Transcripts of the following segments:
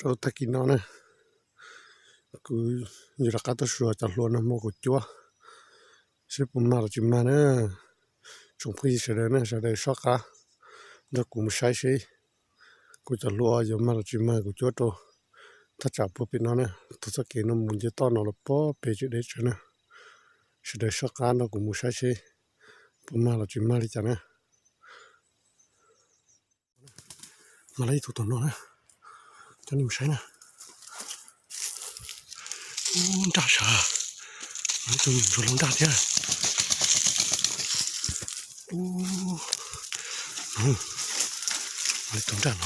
Rau tag kis no na, kuv yuav rov qab tuaj xyuas cov hlua no hmo kuv cuab, seb puas mag los tsis mag na. Tsoom phooj ywg sawv daws na, sawv daws soj qab nrog kuv mus saib seb kuv cov hlua yuav mag los tsis mag kuv cuab rau thaj tsam puag pem no na. Taug txoj kev no mus nce toj no los puag pem tsev deb tsawv na. Sawv daws soj qab nrog kuv mus saib seb puas mag los tsis mag li cas na. Mag lawm ib tug tom no na, coj nej mus saib na. Ub, nraj sav, mag ib tug ntsuag laus nraj thiab. Ub, mag ib tug nraj no,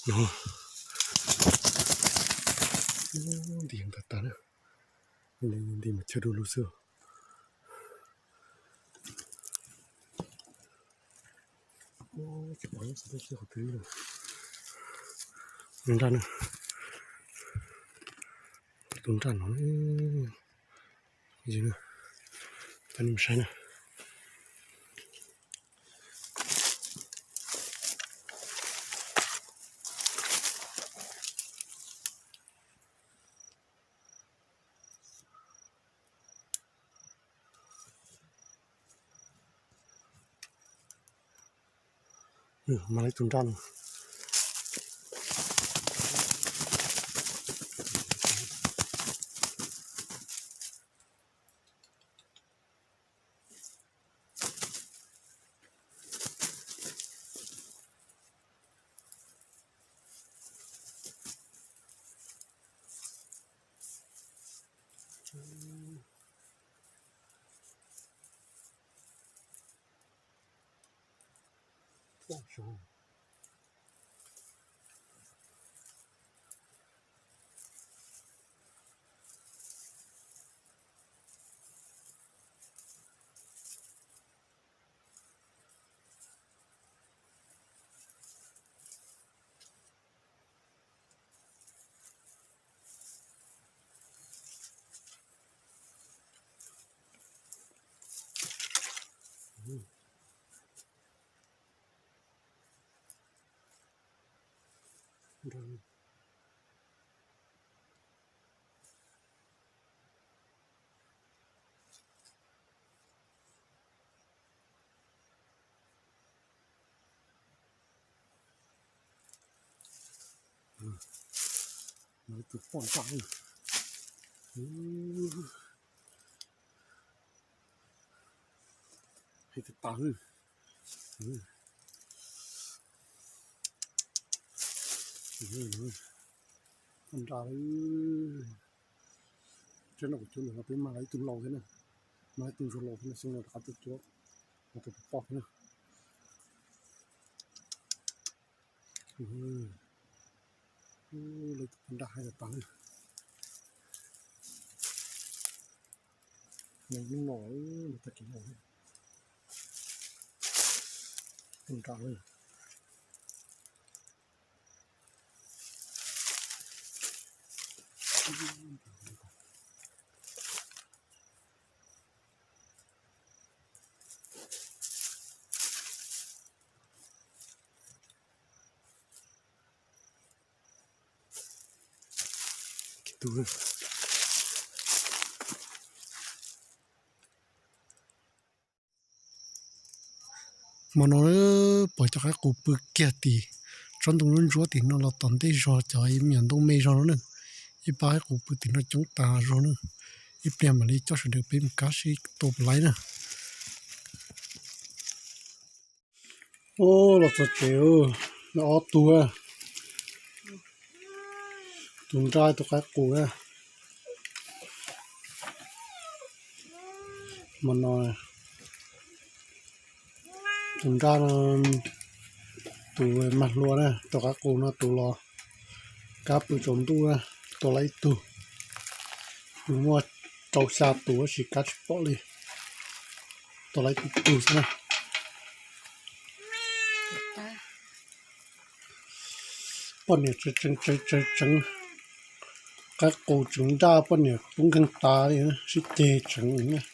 yog no, nti ntag tas na, nti mas chaw du lug xwb. Nraj na, tus nraj no, coj nej mus saib na. Mag lawm ib tug nraj no. Tus poj nraj, hais tias tas, poj nraj. Tsev no kuv cuab ntawm no peb mag lawm ib tug laus thiab na, mag ib tug ntsuag laus thiab na, xyoo no rov qab tuaj cuab, tus poj thiab na. Lawv tus poj nraj hais tias tas, hnub no tag kis no, poj nraj. Hmo no pom cov qaib qus pw kiag tim tsob ntoo ntsuab ntsuab tim no los tom ntej zog cov me nyuam ntoo me zog no na. Ib pab qaib qus pw tim no coob tas zog na. Ib pliag mam li coj sawv daws peb mus kab seb tua puas laib na. Los txog tsev, ob tug, tus nraj tus qaib qus. Hmo no tus nraj no, tus mag hlua na, tus qaib qus no tus los kab pw tsaus ntuj na, tua lawm ib tug. Nws muaj rau xya tus tab sis kab tsis pom li, tua lawm ib tug xwb na. Poj niam tseev tseev tseev tseev, qaib qus tseev nraj, poj niam pub nkeeg tas li, sib ceg tseev.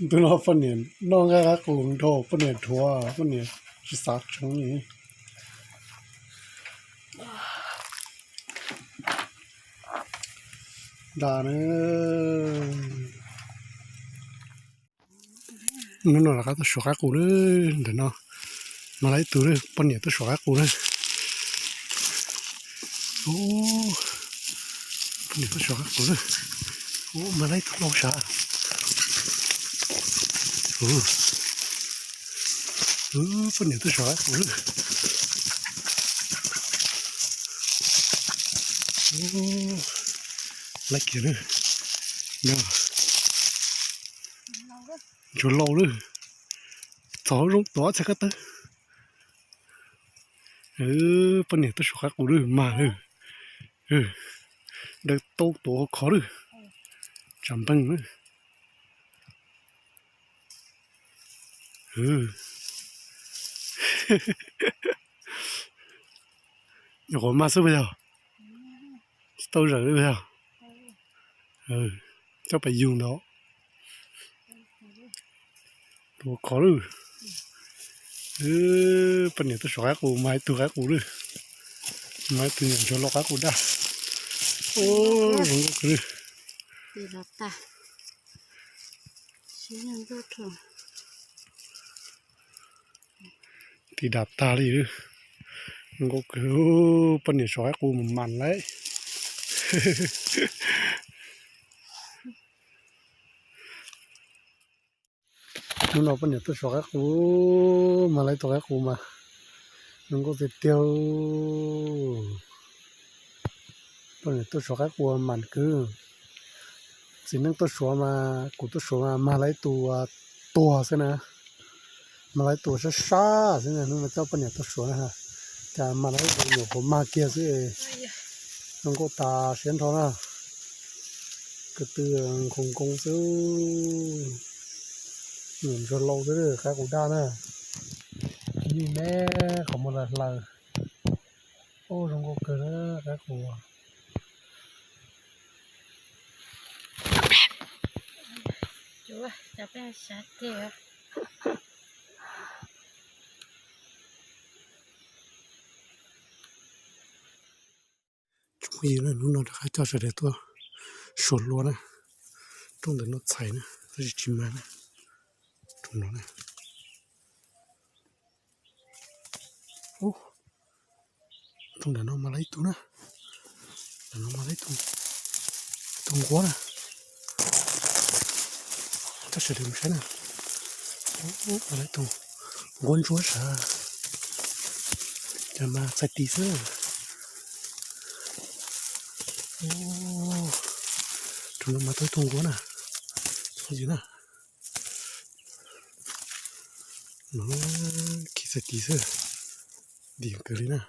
Ntu no poj niam noj nqaij qaib qus nrog poj niam dhuav, poj niam tsis xav tseev li. Nra na. Hnub no rov qab tuaj suav qaib qus na, ntawm no mas lawv ib tug na, poj niam tuaj suav qaib qus na. Poj niam tuaj suav qaib qus na. Ub, mas lawv ib tug lauj sav. Poj niam tuaj suav qaib qus na. Lawv kiag na. Ntsuag lauj lawm. Txog zoo tuav txhais ko taw. Poj niam tuaj suav qaib qus lawm mas lawm. Daws tau tuav hauv khov lawm. Tsam npeeg lawm. Nyuam qhuav mag xwb puas yog? Tsis tau zawm li puas yog? Coj pem yug ntawd. Tuav khov lawm. Poj niam tuaj suav qaib qus, mag ib tug qaib qus lawm. Mag ib tug nyuam ntsuag lauj qaib qus daj. Zoo nkauj kawg li. Tiv dam tag li. Zoo nkauj kawg, poj niam suav qaib qus mus mas lawm. Hnub no poj niam tuaj suav qaib qus, mag lawv ib tug qaib qus mas zoo nkauj tiag tiag. Poj niam tuaj suav qaib qus mas kwv, txiv neej tuaj suav mas kuv tuaj suav mas mag lawv ib tug tuag xwb na. Mag lawv ib tug sab sab xwb na, hnub no coj poj niam tuaj suav na. Cas mag lawv ib tug nyuam qhuav mag kiag xwb. Zoo nkauj tas siab nrho na. Ko tw nkoos nkoos xwb. Nyuam ntsuag lauj xwb, qaib qus daj na. Ib me qhov muag hlaws hlaws. Ub, zoo nkauj kawg na qaib qus. Tsoom phooj ywg, hnub no rov qab coj sawv daws tuaj suav hlua na. Rooj ntawm no txhais na, tab sis tsis mag na. Rooj no na. Rooj ntawm no mag lawv ib tug na. Ntawm no mag lawv ib tug, ib tug nquab na. Coj sawv daws mus saib na. Mag lawv ib tug nquab ntsuab sav. Cas mas txhais tis xwb. Rooj no mas tau ib tug nquab na. Txhob ntxiv na. No khi txhais tis xwb. Dim kawg li na.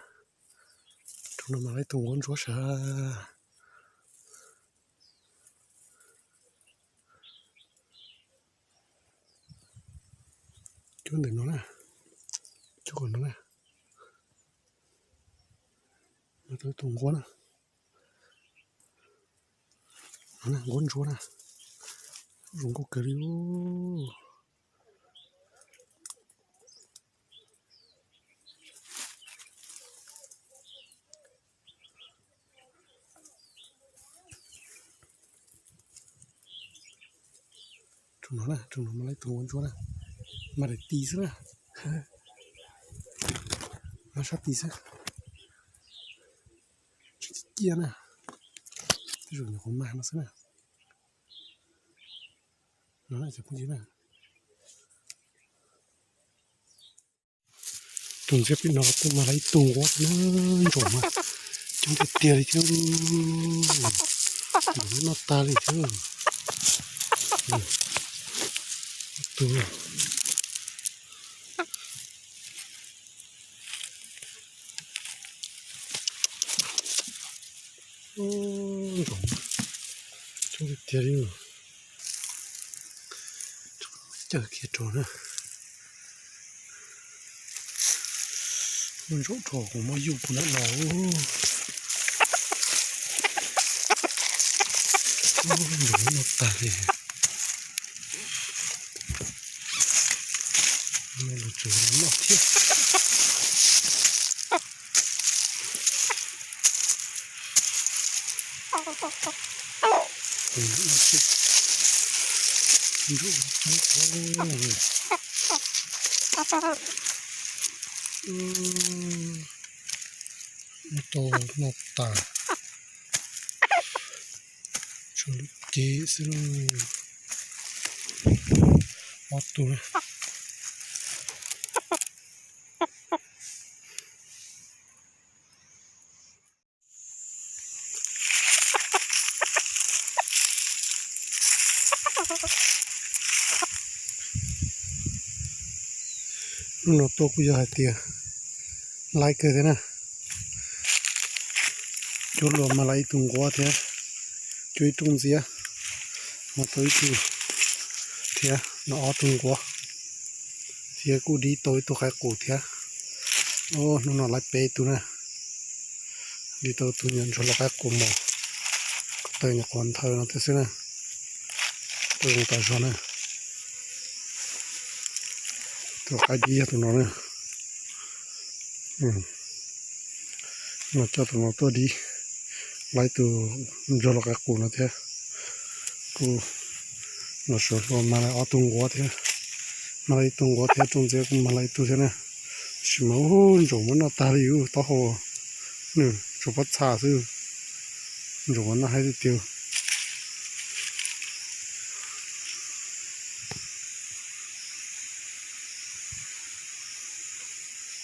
Rooj no mas lawv ib tug nquab ntsuab sav. Cuab ntawm no na, cuab qhov no na, mas tau ib tug nquab na, nquab ntsuab na, zoo nkauj kawg li. Rooj no na, rooj no mas lawv ib tug nquab ntsuab na, mas daim tis xwb na, mas sab tis xwb, tsis ciaj na, tej zaum nyuam qhuav mag no xwb na. No na cov phooj ywg na. Tus ntxiab pem no kuj mag lawv ib tug nquab na, ntsaum mas coob tiag tiag li thiab, ntsaum noj tag li thiab. Tus ntsaum coob tiag tiag li. Coj kiag rau na. Ntsaum rau kuv muab yuj puag nram no. Ntsaum noj tag li. Tseem noj thiab. Noj tau noj tas, tshuav lub cev xwb lauj. Ob tug. Hnub no tuaj kuj yog hais tias laib kawg thiab na. Cuab luag mas laib ib tug nquab thiab, cuab ib rooj ntxiab, mas tau ib tug thiab, no ob tug nquab, thiab kuj dib tau ib tug qaib qus thiab. Hnub no laib peb tug na, dib tau tus nyuam ntsuag los qaib qus mos, ko taw nyuam qhuav nthaw no thiab xwb na. Tus zoo tas zog na, tus qaib dib yog tus no na. Mas coj tus no tuaj dib, laib tus ntsuag los qaib qus no thiab. Kuj los suav hluas mas laib ob tug nquab thiab, mas laib ib tug nquab thiab, rooj ntxiab kuj mas laib ib tug thiab na. Tab sis mas ub, ntsaum muab noj tag li ub, taub hau nws tsuas pob txha xwb, ntsaum muab noj haib tiag tiag.